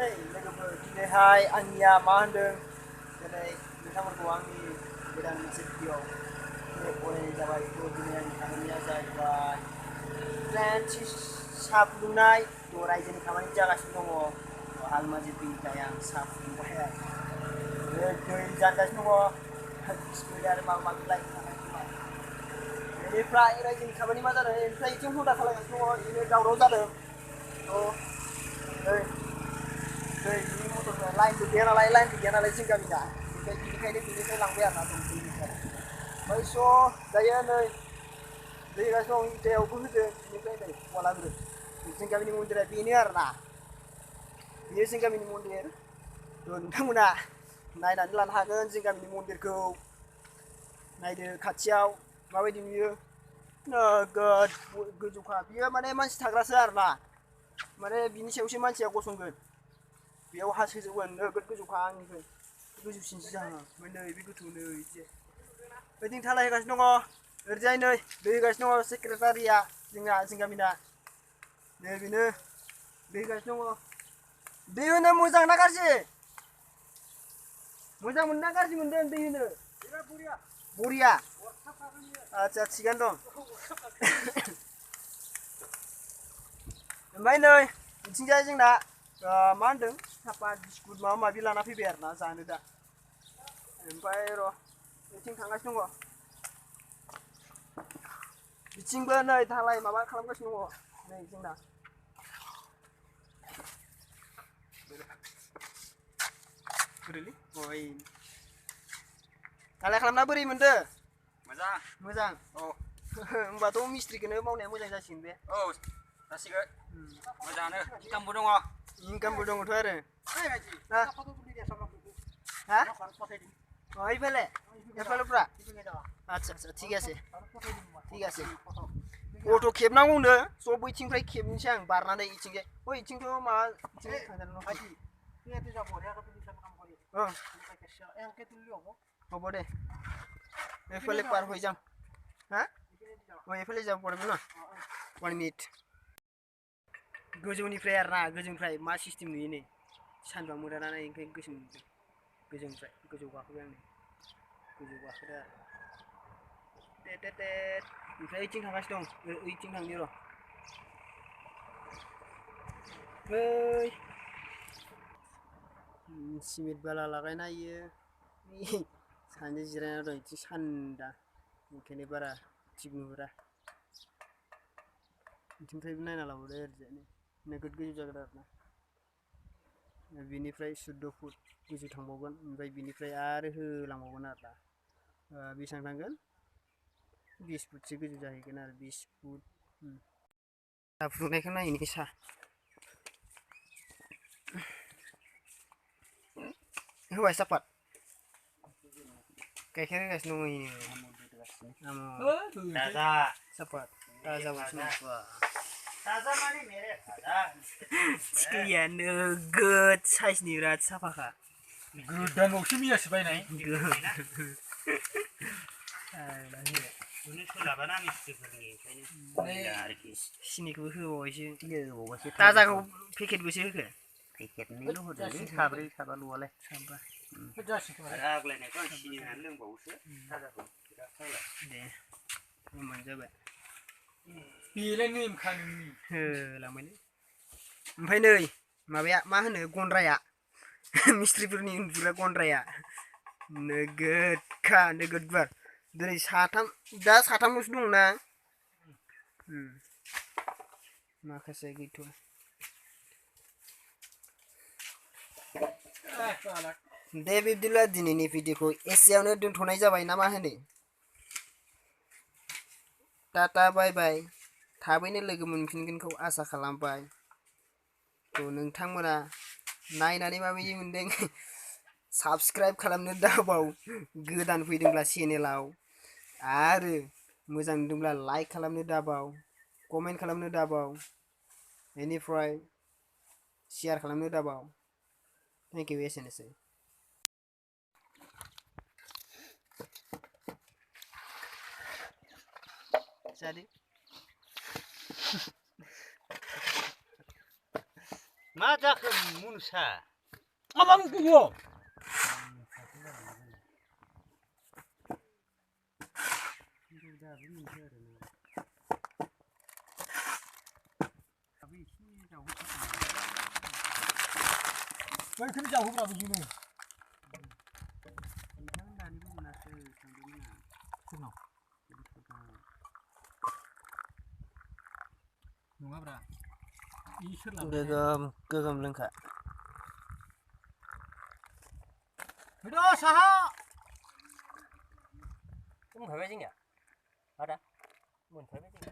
Hey, लोगोफोर दिनैहाय आंनिया मा होनदों दिनै नोंथांमोनखौ आंनि गोदान मोनसे भिडिअ'आव बरायनाय जाबाय दिनै आंनि खामानिया जाहैबाय फ्रेन्स साहा फुदुंनाय रायजोनि खामानि जागासिनो दङ हालमाजि फैयैखाय आं साहा फुदुंबाय आरो दै जानगासिनो दङ बिस्कुट आरो माबा माबि लायनो बेनिफ्राय रायजोनि खामानि मा जादों ओमफ्राय बिथिं हुदा खालामगासिनो दङ बिदिनो दावराव जादों दै बिनि मटरखौ लाइनबो गैया नालाय जों गामिना बेनिखायनो बिनिफ्राय लांबाय आरोना दंखलनिफ्राय ओमफ्राय स' दायो नै दै होगासिनो दं इटायावबो होदों बेनिफ्राय नै वालाबो जों गामिनि मन्दिरा बेनो आरोना बेयो जों गामिनि मन्दिर नोंथांमोना नायनानै लानो हागोन जों गामिनि मन्दिरखौ नायदो खाथियाव माबायदि नुयो नोगोद गोजौखा बियो माने मानसि थाग्रासो आरोना माने बिनि सायावसो मानसिया गसंगोन बेयाव हा सोजोबगोन नोगोद गोजौखा आंनिफ्राय गोजौसिनसो जाहा ओमफ्राय नै बे गोथौ नै इदि ओइथिं थालाय होगासिनो दङ ओरैजाय नै दै होगासिनो दङ सेक्रेटारिया जों गामिना नै बेनो दै होगासिनो दङ दै होनो मोजां ना गाज्रि मोजां मोनदों ना गाज्रि मोनदों दै होनो बरिया आदसा थिगानो दं ओमफ्राय नै बिथिंजाय जोंना मा होनदों सापात बिस्कुट माबा माबि लाना फैबाय आरोना जानो दा ओमफ्राय र' बिथिं थांगासिनो दङ बिथिंबो नै दालाय माबा खालामगासिनो दङ नै जोंना बोरैलै ओइ दालाय खालामना बोरै मोनदो मोजां औ होमबाथ' मिस्ट्रिखौनो मावनाया मोजां जासिगोन बे औ जासिगोन मोजाङानो इनकामबो दङथ' आरो हा এইফালে এফালে পুরা আচ্ছা আচ্ছা ঠিক আছে फट' खेबनांगौनो ज' बैथिंनिफ्राय खेबनोसै आं बारनानै इथिंजाय ओइ इथिंथ' माबा হ'ব दे এইফালে পাৰ হৈ যাম হা এইফালে যাব পাৰিব ন 1 মিনিট गोजौनिफ्राय आरोना गोजौनिफ्राय मा सिस्टेम नुयो नै सानबा मोदानानै ओंखायनो गोसो मोनदों गोजौनिफ्राय गोजौ गाखोबाय आं गोजौ गाखोदो आरो ओमफ्राय ओइथिं थांगासिनो दं ओइथिं थांनि र' बै सिमेन्ट बाला लागायना इयो सानैजों जिरायना दं इथिं सान्दा ओंखायनो बारा थिग नुहुरा बिथिंनिफ्रायबो नायना लाबावदो ओरैजायनो नोगोद गोजौ जागोन आरोना बिनिफ्राय 14 फुट गोजौ थांबावगोन ओमफ्राय बिनिफ्राय आरो होलांबावगोन आरोना बेसेबां थांगोन 20 फुटसो गोजौ जाहैगोन आरो 20 फुट साहा फुदुंनायखौ नायनि साहा होबाय सापात गाइखेर होगासिनो दङ दाजा सापात दाजा थिखैया नोगोद साइजनि बिराद साफाखा गोदानावसो मियासो बायनाय सोलाबाना मिस्ट्रिफोरनि ओंखायनो सिनिखौबो होबावबायसो दाजाखौ पेकेटबोसो होखो पेकेटनिल' होदों साब्रै साबाल'आलाय साबा आग्लायनायखौ आं सिनि होनानै लोंबावोसो दाजाखौ दे मोनजाबाय बेलाय नेमखा नोंनि होलांबायलै ओमफ्राय नै माबाया मा होनो गन्द्राया मिस्ट्रिफोरनि उन्दुग्रा गन्द्राया नोगोदखा नोगोद गुवार दिनै दा साथामल'सो दंना माखासे गैथ'आ दे बिब्दिब्ला दिनैनि भिडिअखौ एसेयावनो दोनथ'नाय जाबाय ना मा होनो टाटा बाय बाय थाबैनो लोगो मोनफिनगोनखौ आसा खालामबाय थ' नोंथांमोना नायनानै माबायदि मोनदों साबस्क्राइब खालामनो दाबाव गोदान फैदोंब्ला चेनेलाव आरो मोजां नुदोंब्ला लाइक खालामनो दाबाव कमेन्ट खालामनो दाबाव बेनिफ्राय शेयार खालामनो दाबाव थेंक इउ एसेनोसै जादो मा जाखो मुनुसा Amam kuyo. बै खोनो जाहोब्रा बिदिनो नोंथां दानिबो मोनासै थांदोंमोन आं सोरनाव नङाब्रा इसोर लाबोनाय गोगोम लोंखा फैद' साहा मोनफैबाय जोंनिया आदा मोनफैबाय जोंनिया